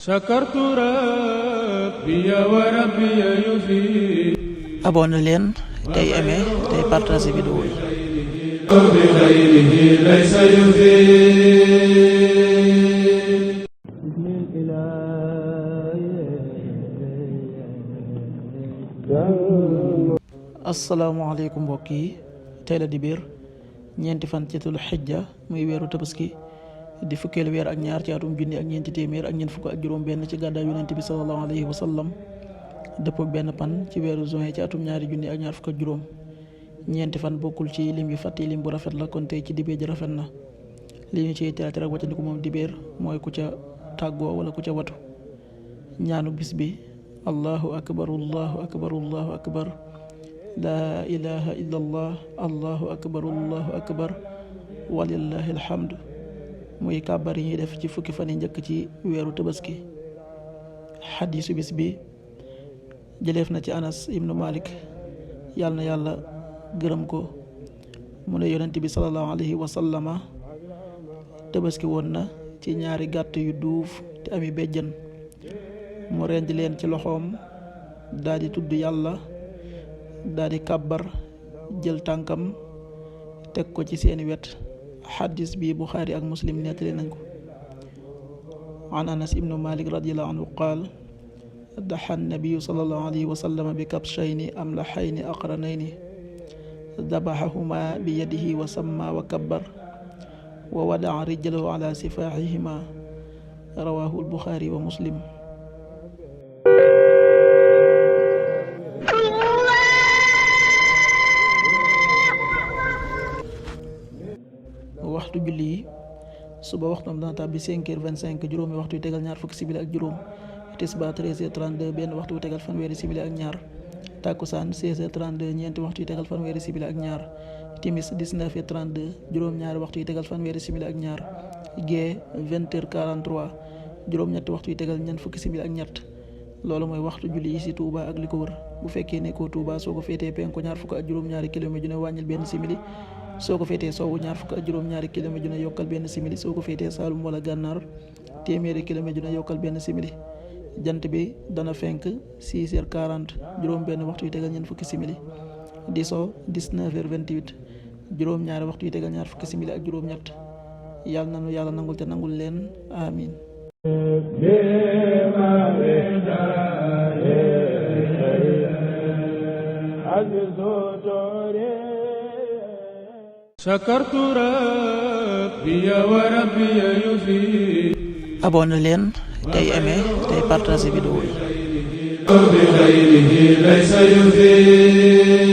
sakartu rabbi wa rabbi yufi. abonné leen tey aimé tey partagé vidéo yi. bi xayrihi laysa yufi. asalaamaaleykum mbokk yi, tey la dibéer ñeenti fan ci tul xijja muy weeru tabaski di fukkeelu weer ak ñaar ci atum junni ak ñeenti téeméer ak ñeent fukk ak juróom benn ci gàddaay yonent bi sallallahu alayhi wa sallam dëppook benn pan ci weeru juin ci atum ñaari junni ak ñaar fukk ak juróom. ñeenti fan bokkul ci lim yu fàtte lim bu rafet la, kon tey ci dibéer ji rafet na. li ñu ciy tere ak wàccandiku moom dibéer mooy ku ca tàggoo wala ku ca watu. ñaanu bis bi: allahu akbar allahu akbar allahu akbar laa ilaha illa allah allahu akbar allahu akbar walillahi alhamdu. muy kàbbar yi ñuy def ci fukki fan yi njëkk ci weeru tabaski. xadiisu bis bi jëleef na ci anas ibnu malik, yàlla na yàlla gërëm ko, mu ne yonent bi sallallahu alayhi wa sallama tabaski woon na ci ñaari gàtt yu duuf te ami béjjën. mu rendi leen ci loxoom, daal di tudd yàlla, daal di kàbbar, jël tànkam teg ko ci seeni wet. xadis bi buxaari ak muslim nettali nañ ko. an anas ibnu malik radiallahu anhu qaal daxa nabiyu sallallahu alayhi wa sallam bi kabshayni amlaxayni aqranayni dabaxahuma bi yadihi wa samma wa kabbar wa wadaa rijlahu ala sifaaxihima. rawahu albuxaari wa muslim. waxtu julli yi: suba waxtoom dana tàbbi 5h25, juróomi waxtu yu tegal ñaar fukki simili ak juróom. tisbaar 13h32, benn waxtu yu tegal fanweeri simili ak ñaar. takkusaan 16h32, ñeenti waxtu yu tegal fanweeri simili ak ñaar. timis 19h32, juróom-ñaari waxtu yu tegal fanweeri simili ak ñaar. gee 20h43, juróom-ñetti waxtu yu tegal ñeent fukki simili ak ñett. loolu mooy waxtu julli yi ci Touba ak li ko wër. bu fekkee nekkoo Touba, soo ko féetee penku ñaar fukk ak juróom-ñaari kilomètre ju ne wàññil benn simili. soo ko féetee sowwu ñaar fukk ak juróom-ñaari kilomètre ju ne yokkal benn simili. soo ko féetee Saalum wala Gànnaar téeméeri kilomètre ju ne yokkal benn simili. jant bi dana fenk 6h40, juróom benn waxtu yu tegal ñeent fukki simili. di so 19h28, juróom-ñaari waxtu yu tegal ñaar fukki simili ak juróom-ñett. yàlla nanu yàlla nangul te nangul leen, amin. sakartu rabbi wa rabbi yufi. abonné leen tey aimé tey partagé vidéo yi. bi xayrihi laysa yufi.